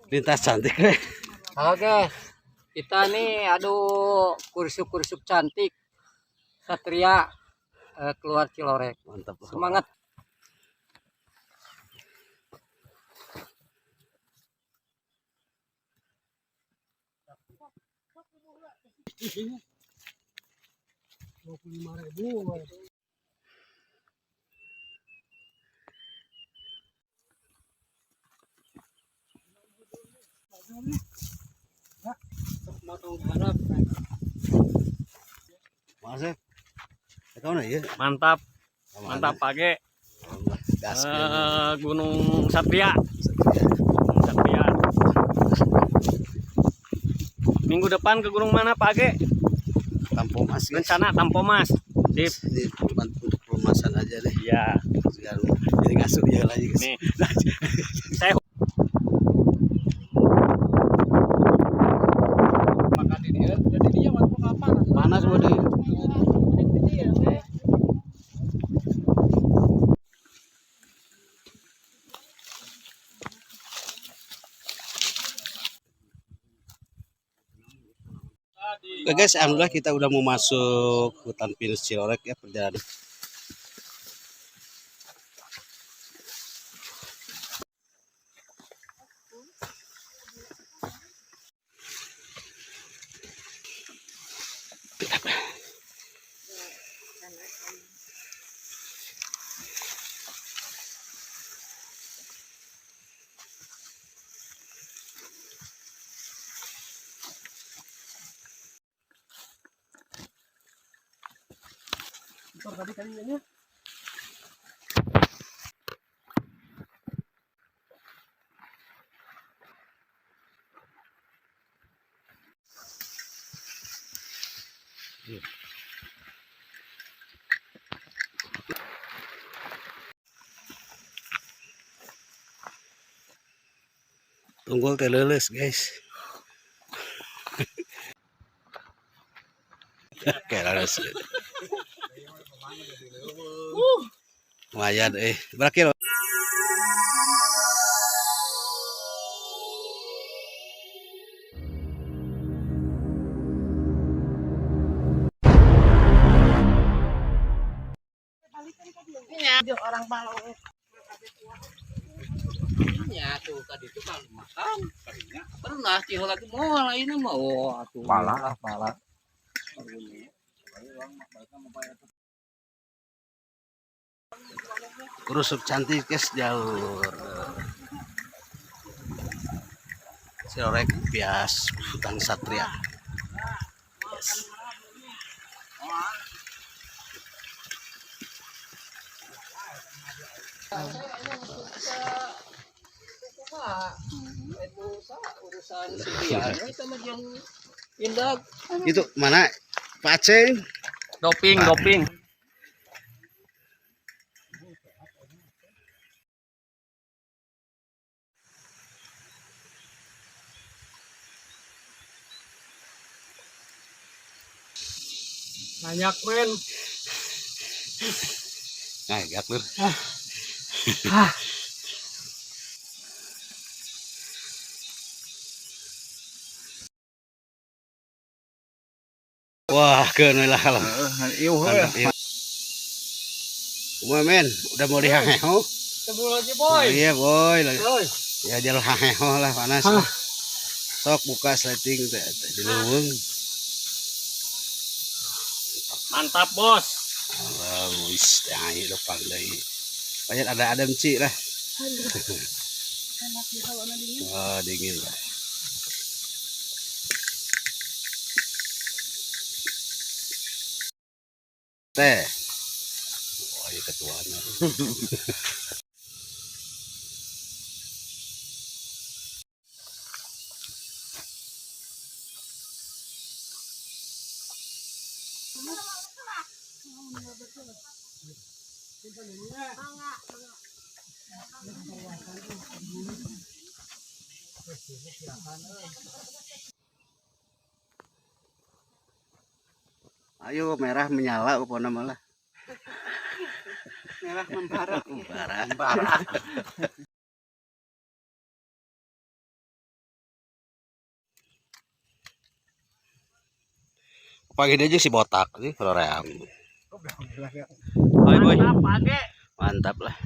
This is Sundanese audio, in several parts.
Lintas cantik deh. Halo guys, kita nih aduh kursuk-kursuk cantik Satria keluar Cilorek. Mantap. Semangat. Mas ya. Kau nih ya. Mantap, mantap pagi. Gas. Gunung Satria. Gunung Satria. Minggu depan ke gunung mana Pak Age? Tampomas guys. Rencana Tampomas. Sip. Ini cuma untuk pelemasan aja deh. Iya. Sekarang jadi ngasuh ya lagi guys. Nih. Saya Makan di dia, jadi dia waktu kapan? Panas waduh. Oke guys, alhamdulillah kita udah mau masuk hutan pinus Cilorek ya perjalanan. Tunggul teh leuleus guys. Kayak leuleus. Lumayan berapa kilo? Orang Palau. Ya tuh tadi itu kalau makan pernah cihol lagi mau lainnya mau atuh. Pala, pala. Kerusuk cantik guys jalur Cilorek bias hutan Satria. Yes. Urusan indah. Itu mana Pak Aceng? doping, doping. Banyak men. Nah, gak lur. Wah, keun lah kalau. Iya. Kumaha men, udah mau dihaheho? Ketemu lagi boy. Oh, iya boy. Boy. Ya jalur haheho lah panas. Sok buka sleting teh di leuweung. Mantap, Bos. Allah, wis teh ayo lopang deui. Banyak ada adem ci lah. Oh, dingin lah. Teh. Wah, ini ketuanya. Ayo merah menyala apa nama lah. Merah membara. Membara. Pagi dia aja si botak nih hoream. Boy boy. Mantap lah.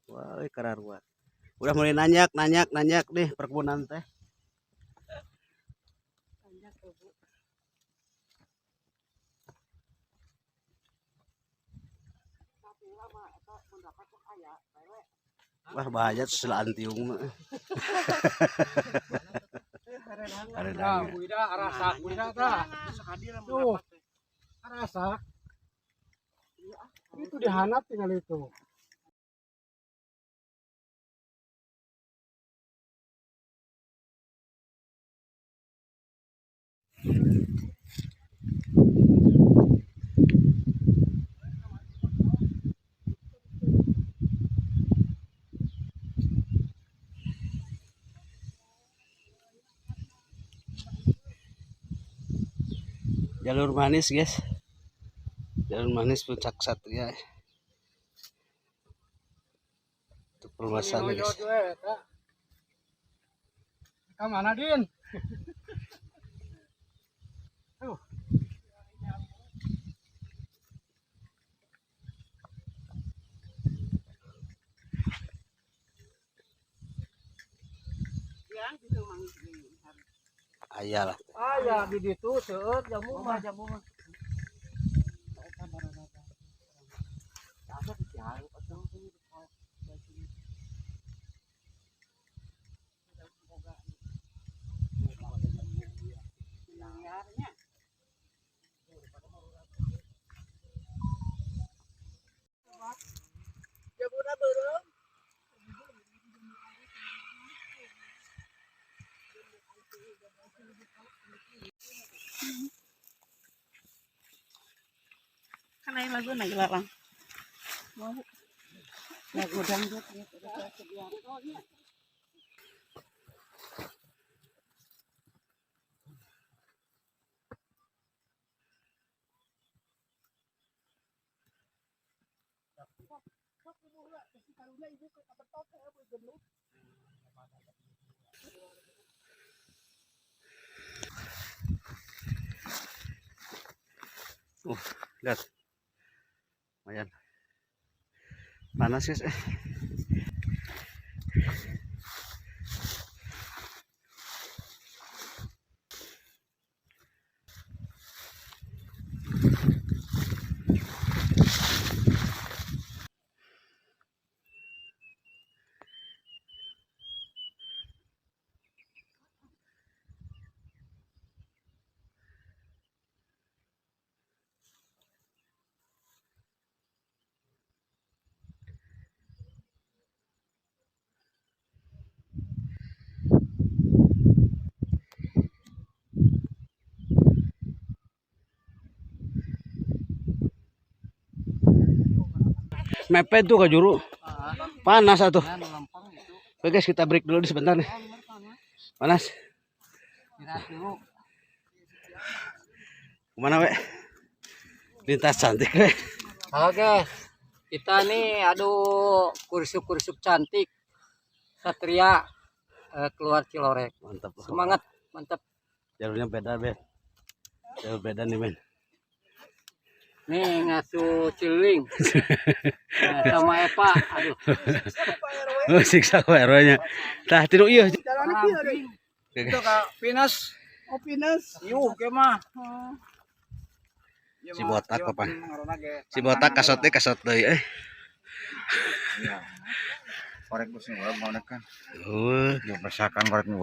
Wah, kararuat. Udah mulai nanyak, nanyak, nanyak nih perkebunan teh. Wah, bahaya selaan tiung mah. Nah, Bu Ida arasak, Bu Ida tah. Tuh. Arasak. Itu dihanap tinggal itu. Jalur manis, guys. Jalur manis Puncak Satria. Untuk perluasan, guys. Ka mana, Din? Tuh. Ayah lah. Aya di ditu seueur jamu mah jamu mah. Kan air lagu na ilalang. Mau. Lagu dangdut ya. Lihat. Lumayan. Panas, guys. Mepet tuh ke juru. Panas atuh. Oke guys, kita break dulu di sebentar nih. Panas. Kemana, we? Lintas cantik, we. Halo guys, kita nih aduh kursuk-kursuk cantik Satria keluar Cilorek. Mantap. Semangat, mantap. Jalurnya beda, Ben. Jalur beda nih, Ben. Nih ngasuh ciling sama Eva. Aduh. Oh, siksa Pak RW-nya. Tah, tiru ieu. Itu ka Pinus. Oh, Pinus. Yuh, ke mah. Si botak apa? Si botak kasot teh kasot deui eh. Korek bos nih, orang mau kan. Oh, Yuk bersahkan korek nih.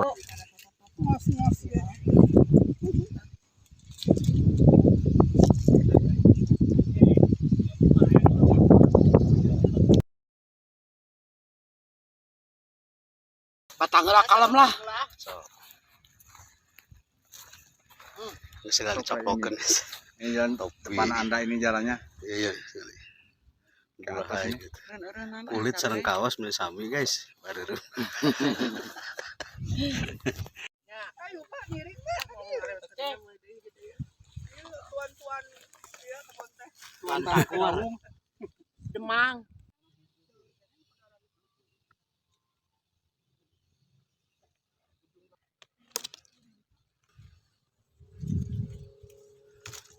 Patang lah kalem lah. Ini segala copokan. Ini jalan Topi. depan Anda ini jalannya. Iya, iya, sekali. Ke atas Bahaya ini. gitu. Kulit sareng kaos beli sami, guys. Baru. Demang.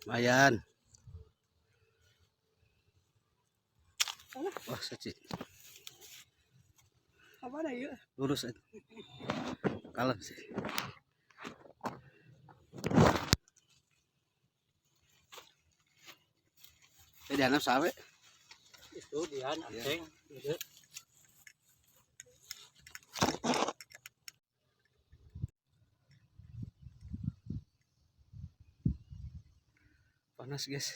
Lumayan. Wah, saci. Apa ada ya? Lurus aja. Kalem sih. Eh, dianap sawe. Itu dia aceng. Panas, guys.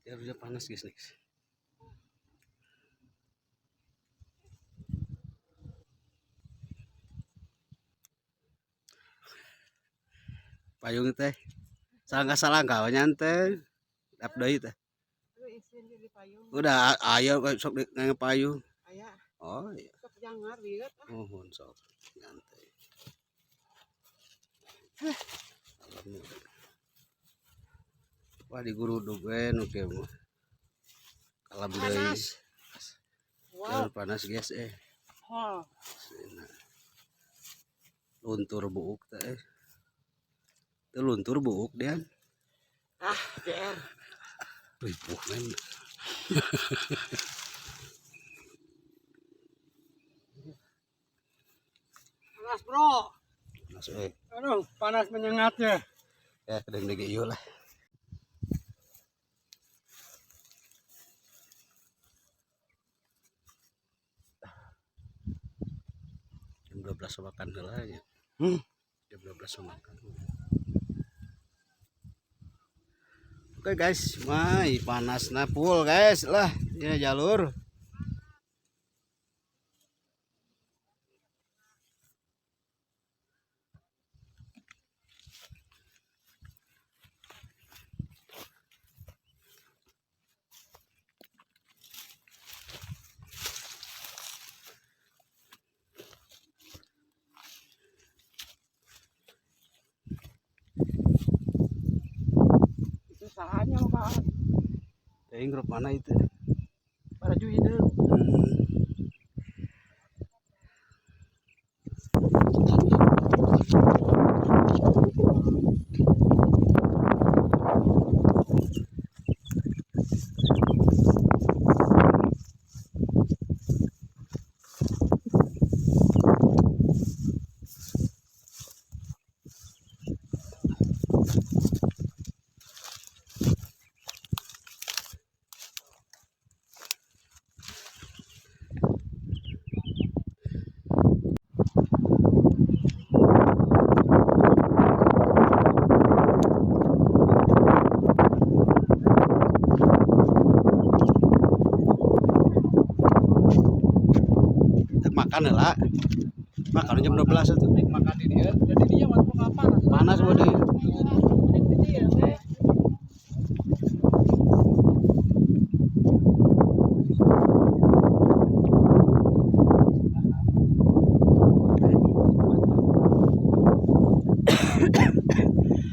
Ya udah panas, guys, nih. Payung teh. Salangka-salangka we nyantai. Dap deui teh. Lu isin di payung. Udah ayo sok di nang payung. Aya, Oh iya, sok jangar lihat. mohon sok nyantai. Alhamdulillah. Wah di gurudug we nu kieu mah. Kalem deui. Panas. Wow. Jangan panas guys eh. Oh. Sina. Luntur buuk teh. Eh. Teu luntur buuk dean. Ah, GR. Ripuh men. Panas bro. Panas eh. Aduh, panas menyengatnya. Ya kedeng deui ieu lah. Jam 12 makan heula nya. Jam 12 makan. Oke guys, mai panasna full guys lah. Ini jalur. Itu sahanya Pak. Teuing grup mana itu? Baraju hidup. Kita makan lah. Makan jam 12 itu. Makan di dia. Jadi dia waktu kapan? Panas bodoh.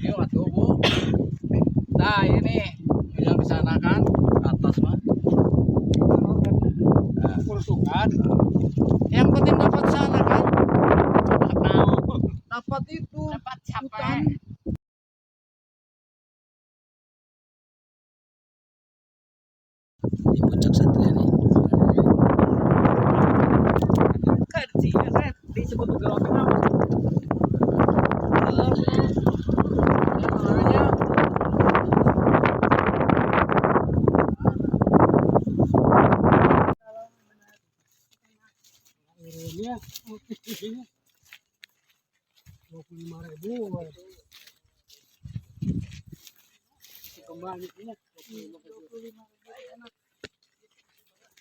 Iya atuh, Bu. Nah, ini yang di sana kan atas mah. Kursukan. Yang penting dapat sana kan. Dapat itu. Dapat capek. Di puncak Satria nih. Kan sih, saya disebut gerobak apa? Ini ya, ini. 25.000. Kembali ini.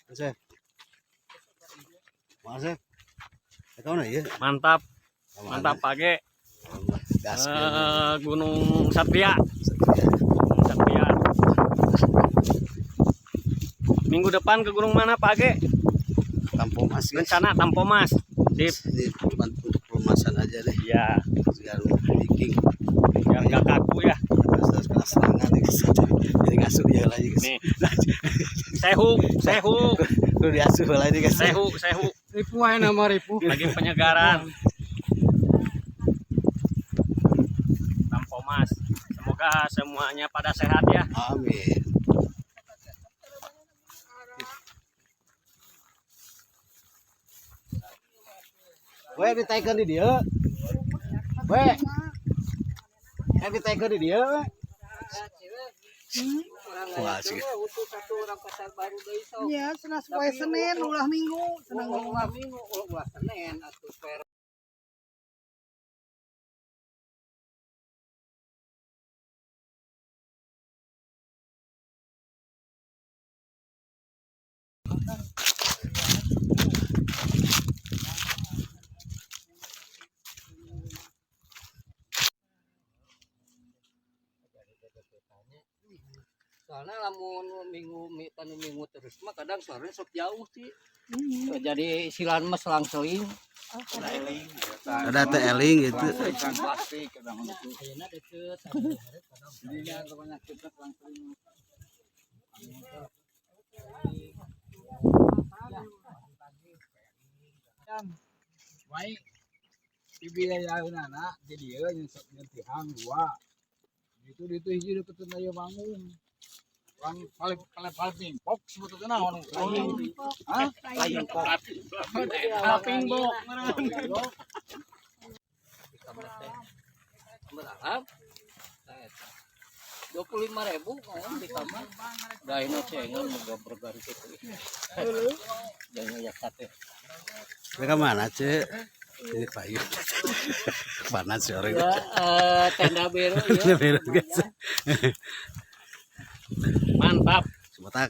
Mas. Mas. Kau nih ya. Mantap, mantap pagi. Gas. Gunung Satria. Gunung Satria. Minggu depan ke gunung mana Pak Age? Kampung Mas guys. Rencana Tampomas. Sip. Ini cuma untuk pelumasan aja deh. Iya, Biar biking. biar nggak kaku ya. Terus kena serangan nih, guys. Jadi ngasuh dia lagi guys. Nih. Sehu, sehu, Lu diasuh lagi guys. sehu, sehu. Ripu aja nama ripu. Lagi penyegaran. Tampomas. Semoga Semoga semuanya pada sehat ya. Amin. We ditaikeun di dieu. We. Eh ditaikeun di dieu we. Wah, sih. Iya, senang poe Senin ulah Minggu, senang Ulah Minggu, ulah Senin atuh per. Soalnya lamun minggu tanu minggu terus mah kadang suaranya sok jauh sih. Jadi silan mah selang-seling. Ada teh eling gitu. Plastik kadang itu. Ayeuna deket. Jadinya banyak kita selang-seling. Baik. Di wilayah jadi ya yang tihang dua. Itu itu hiji deket aya bangun. Orang paling paling paling pok sebetulnya naon. Hah? Lain kok. Laping bok. Berapa? 25.000 ngomong di kamar. Dah ini cengen mau berganti. Jangan ya sate. Mereka mana, Cek? Ini payu. Panas sih orang. Ya, tenda biru ya. Tenda biru, guys. Mantap. Sebentar.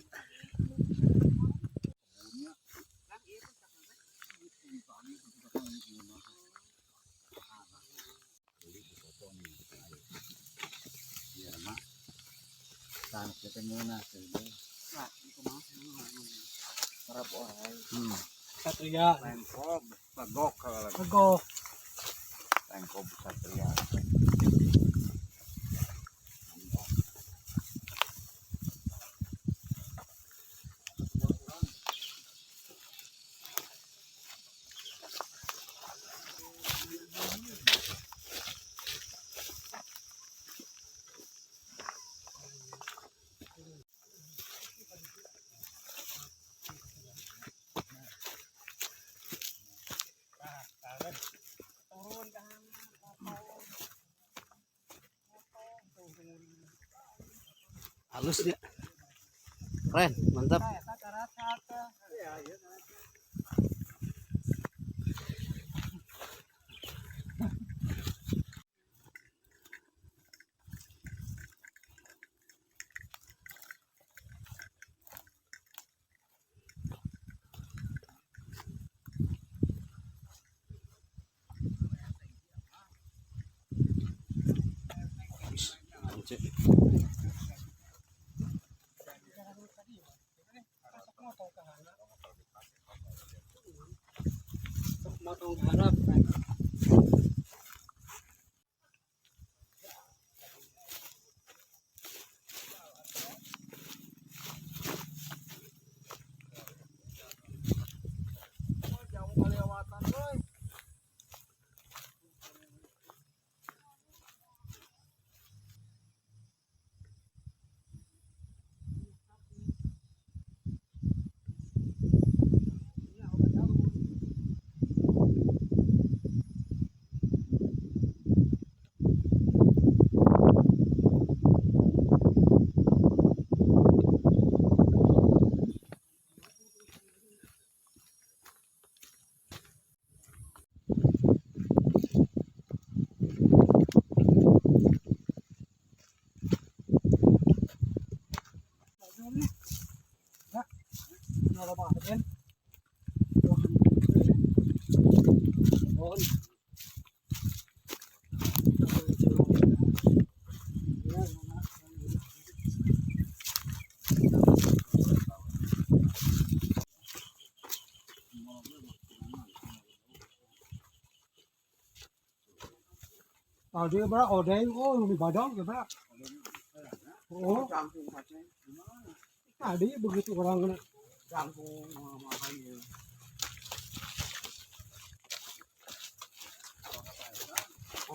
Satria. Lengkob, legok kalau lagi. Legok. Lengkob satria. Halusnya. Keren, mantap. Motong harap. Tadi berapa? Odeng, oh lebih badang ya berapa? Oh, tadi begitu orang kena.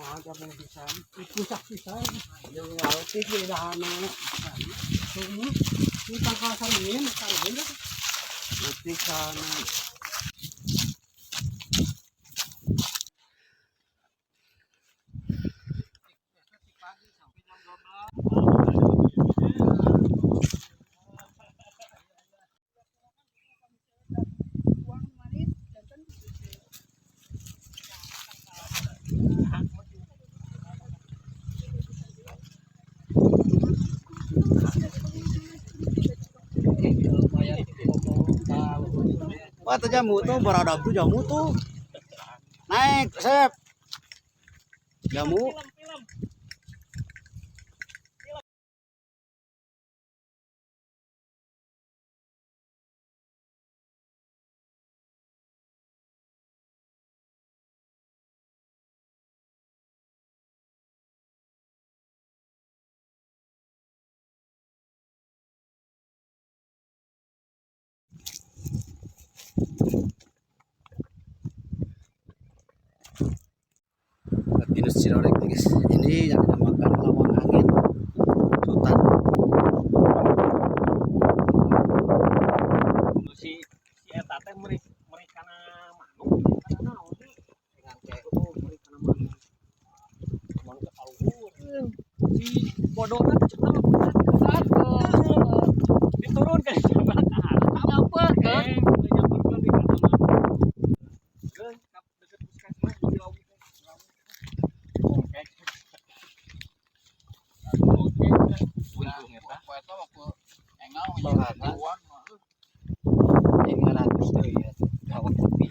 Oh, jabung pisan. Pusak pisan. Yung altik ilahana. Ini tangkal saringin, saringin dah. Leutik sana. Wah, tuh jamu tuh beradab tuh jamu tuh. Naik, Sep. Jamu. Pinus Cirorek nih guys. Ini yang dinamakan lawang angin Sultan. Si si eta teh meuri meuri kana manuk kana naon sih? Oh, meuri kana manuk. Manuk teh kaluhur. Si bodona teh cenah mah diturunkeun coba ka harap. Nyamperkeun. Eh, nyamperkeun di kana manuk. Geun ka deket puskesmas di Cilawu teh. Oke. Oke. Untung eta. Poe eta waktu engal Soalna. uang. 500 deui ya. Hawa kopi.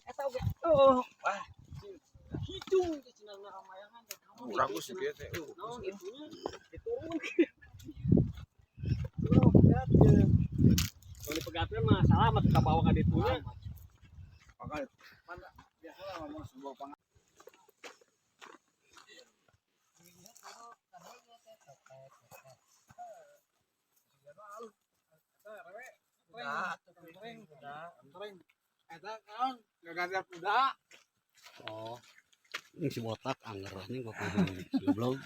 Eta oge. Oh, wah. Hidung teh cenah ramayangan teh. Urang geus kieu teh. Naon itunya diturunkeun. Tuh, lihat, ya. Kalau dipegatkeun mah salamat ka bawa ka ditunya. Maka biasa lah ngomong sebuah pang. Eta naon? Gagada kuda. Oh. Ini si botak angger anjing kok goblok.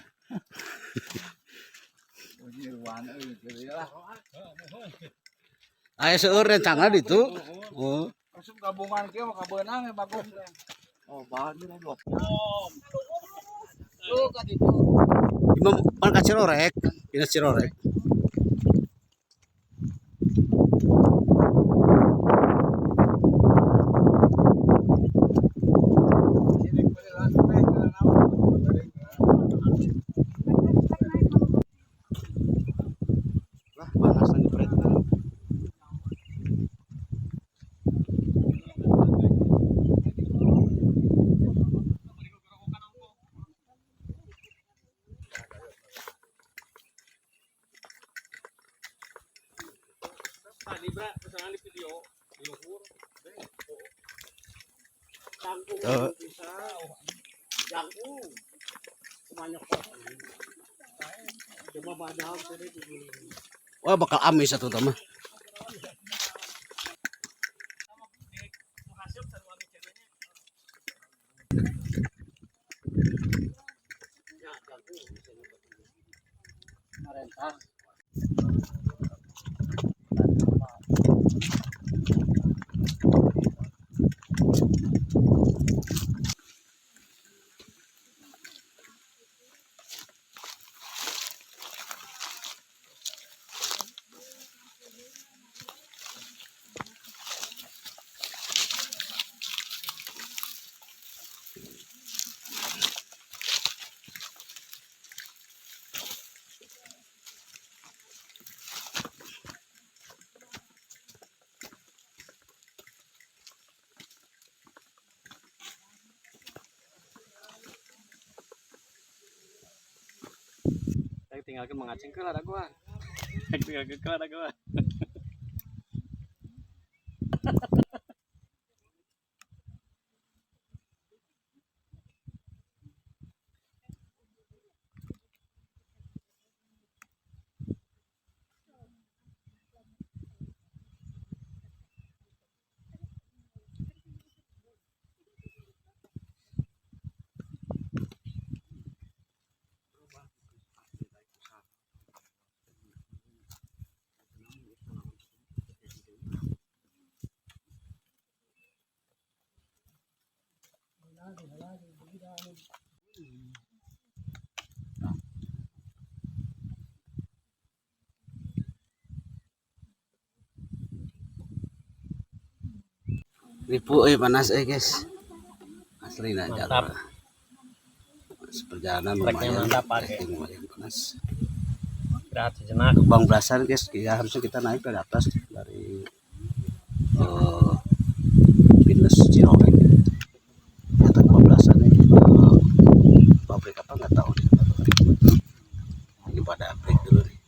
Nyiruan euy gitu lah. Aya seueur rencana ditu. Oh. Langsung gabungan kieu mah kabeunang ya bagus. Oh, bahan ini dua. Tuh ka ditu. Imam pan ka Cirorek, Pinus Cirorek. Sini beli lah teh naon. Lah, panas lagi jepret. Tadi bra, misalnya di video di luhur. Jangkung Tuh. bisa. Jangkung. Semuanya kok. Cuma padahal tadi dibeli. Wah, bakal amis atuh tah mah. Merentah. Saya tinggalkan mengaceng ke lah gua. Tinggalkan ke lah gua. Ripu panas guys. Asli nah jalan. Perjalanan lumayan, mantap, Pak. trekking lumayan panas. Istirahat sejenak. Bang Belasan guys, ya harusnya kita naik ke atas dari Pinus Cirorek. Atau kebablasan nih, pabrik apa nggak tahu nih. Ini pada break dulu nih.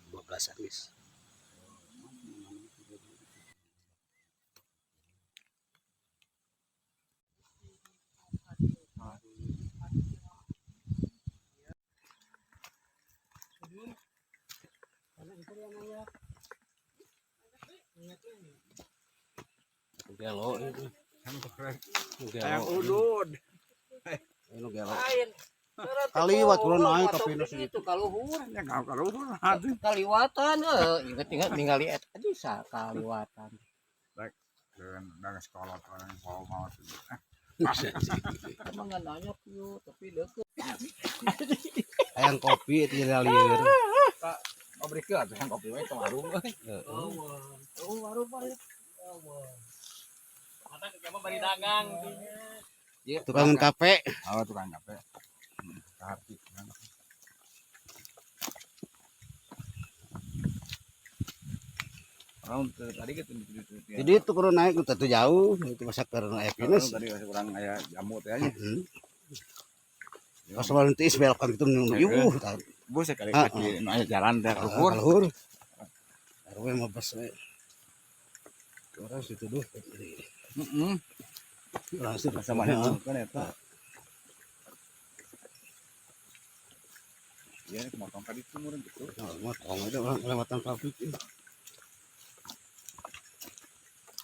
Kebablasan guys. Gelo itu. Hayang udud. Ini gelo. Lain. Kaliwat kalau naik ke pinus itu kaluhur. Ya kau kaluhur atuh. Kaliwatan inget-inget ningali eta bisa kaliwatan. Dengan sekolah orang mau mau. Emang nggak nanya kieu tapi deukeut. Hayang kopi itu jadi lieur. Pabrik ke atuh yang kopi we ke warung euy. Oh, warung Pak. Mata ke bari dagang. Tukang kafe. Oh, tukang kafe. Hati. Orang tadi gitu. Jadi itu kalau naik itu jauh, itu masa ke naik pinus. Tadi masih kurang aya jamu teh nya. Pas malam tiis belokan gitu nunggu. Yuh, Bu sekali kaki nu aya jalan teh luhur. luhur. Luhur. RW 15 we. Orang situ duh. Heeh. Orang situ Sama kan eta. Iya, motong tadi itu murah gitu. Motong itu orang lewatan pabrik.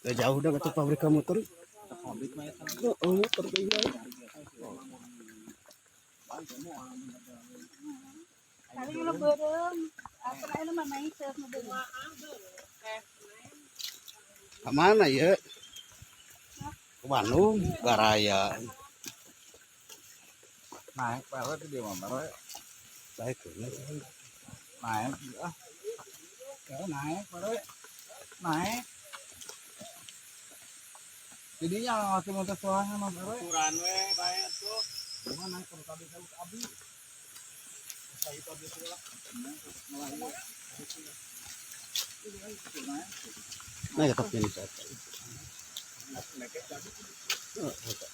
Gak jauh dah ke pabrik motor. Pabrik mah eta. Oh, motor kayak jauh. Kali lu beureum. Apa anu mah main seus nu beureum. Kemana ya? Ke Bandung, Garaya. Naik Pak RW itu dia mah Pak RW. Baik, Naik ah. Ya naik Pak RW. Naik. Jadinya waktu motor soalnya mah Pak RW. Ukuran we bae tuh. Cuma naik kalau tadi saya abi. Saya itu abi lah. Nah, ya ke pinus.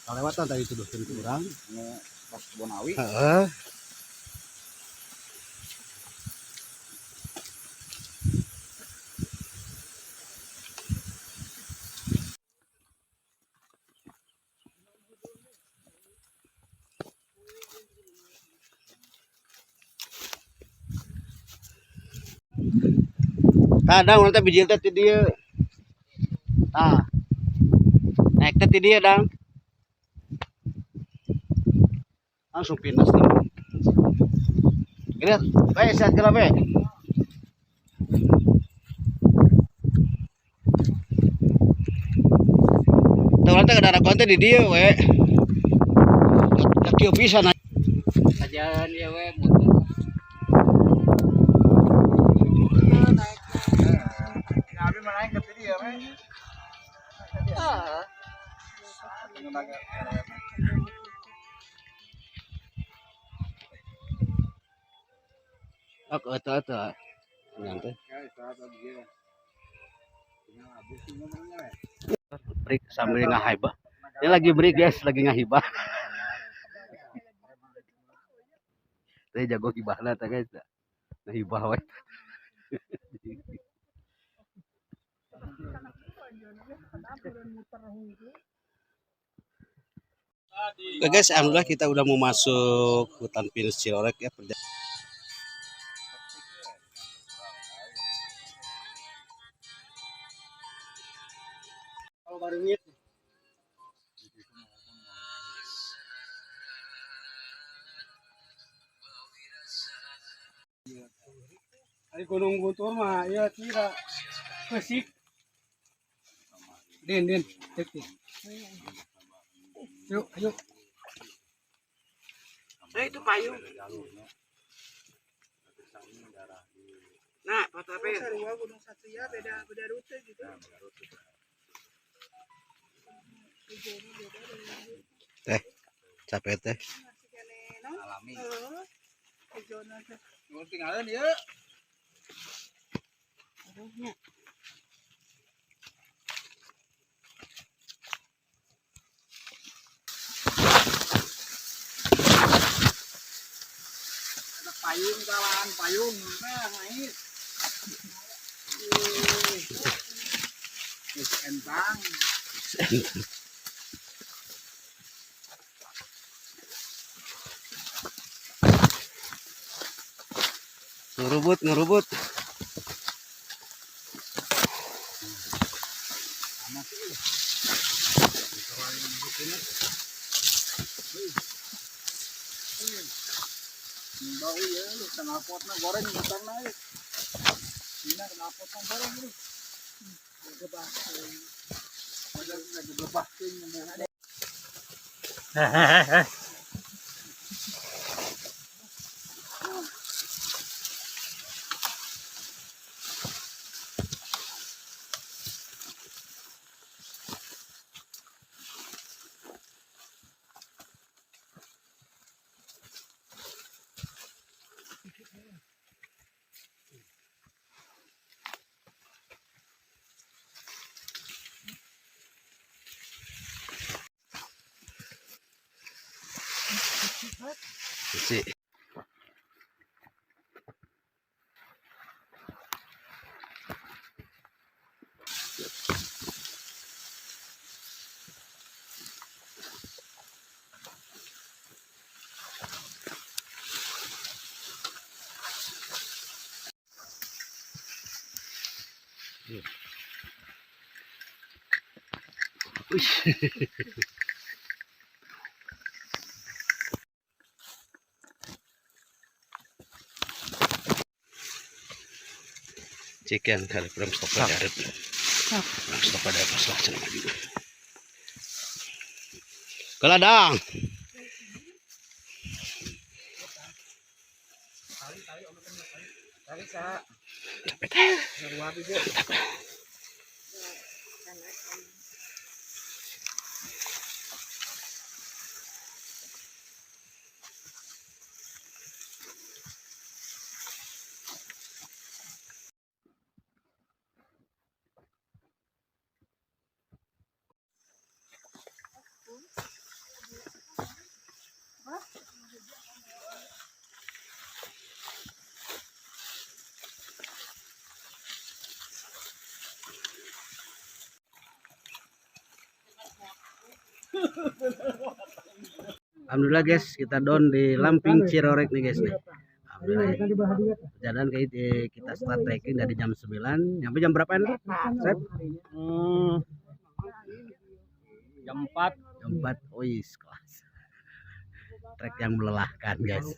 Kelewatan tadi itu duh kurang. Pas Bonawi. Heeh. Kadang urang teh bijil teh ti dieu. Tah. Naik teh ti dieu dang. Langsung pindah nih. Lihat, bae sehat kela bae. Tah urang teh kada teh di dieu we. Da kieu pisan. Kajian ya we muter. Abi mah naik ke tadi ya, we. Ah, Oh, eta eta. Nyantai. Break sambil ngahibah. Ini lagi break guys, lagi ngahibah. Teh jago hibahna teh guys. Ngahibah we. Oke guys, alhamdulillah kita udah mau masuk hutan pinus Cirorek ya. Kalau baru ngit. Ari Gunung Guntur mah ya tidak kesik. Din din, cek din. Yuk, ayo. Nah, itu payung. Nah, Pak Tapir. Sarua Gunung Satria beda beda rute gitu. Teh, capek teh. Alami. Heeh. Nu tinggalin ieu. Ada payung kawan, payung. Nah, ngait. Geus entang. Ngerubut, ngerubut. Bau ya, lu knalpotna goreng butangna euy. Dina knalpotna goreng lu. Gebah. Lagi gebah teuing nyembuh. Sih. Wih. Chicken kali belum stop pada harap. Belum stop pada pas lah cenah maju. Keladang. Capek teh. Alhamdulillah guys, kita down di Lamping Cirorek nih guys nih. Alhamdulillah. Perjalanan kayak kita start trekking dari jam 9 sampai jam berapa ini? Sep? Jam 4. Jam 4. Ois kelas. Trek yang melelahkan guys.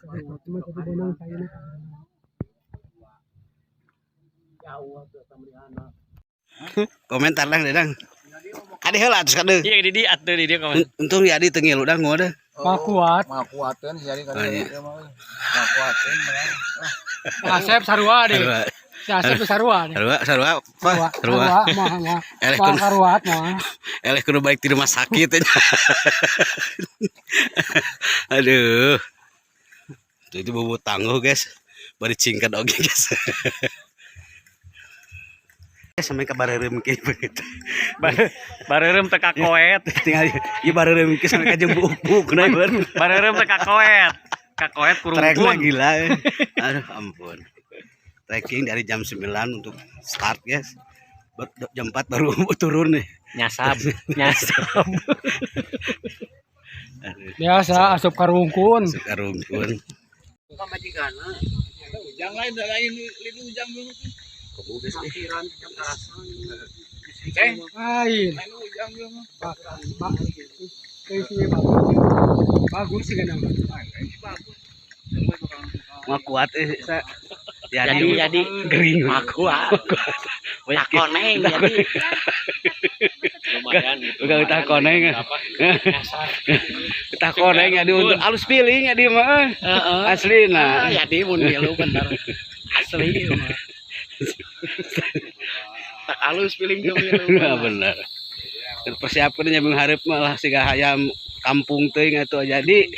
Komentar lang deh dang. Adi heula atuh kade. Iya di dia atuh di dia komen. Untung ya adi teu ngilu dang ngode. Mah kuat. Mah kuateun si Ari Oh, iya. kan ieu mah. Mah kuateun mah. Asep sarua deh. Sarua. Si Asep sarua deh. Sarua, sarua, apa? Sarua. Sarua mah mah. Eleh Mah kudu karuat mah. eleh kudu balik di rumah sakit aja. Aduh. Itu bobo tangguh guys. Bari cingkat oge guys. Sampai ke bareureum ke begitu. Bareureum teh kakoet. Tinggal ieu bareureum ke sampai ka jeung buuk-buuk na ber. Bareureum teh kakoet. Kakoet Treknya kurungkun. gila. Aduh ampun. Trekking dari jam 9 untuk start guys. Jam 4 baru turun nih. Nyasab, nyasab. Biasa asup karungkun. Suka rungkun. Ujang lain lain lain ujang dulu. Lain. Lain ujang dulu mah. Bagus sih kan. Mah kuat sa. Jadi gering. Mah kuat. Takon jadi. Lumayan gitu. Bukan utah koneng. Apa? Nyasar. Utah koneng ya di untuk alus feeling ya di mah. Asli nah. Ya di mun milu bener. Asli ieu mah. Tak halus feeling jeung milu. Nah, bener. Persiapkan nya mengharap mah lah siga hayam kampung teuing atuh jadi.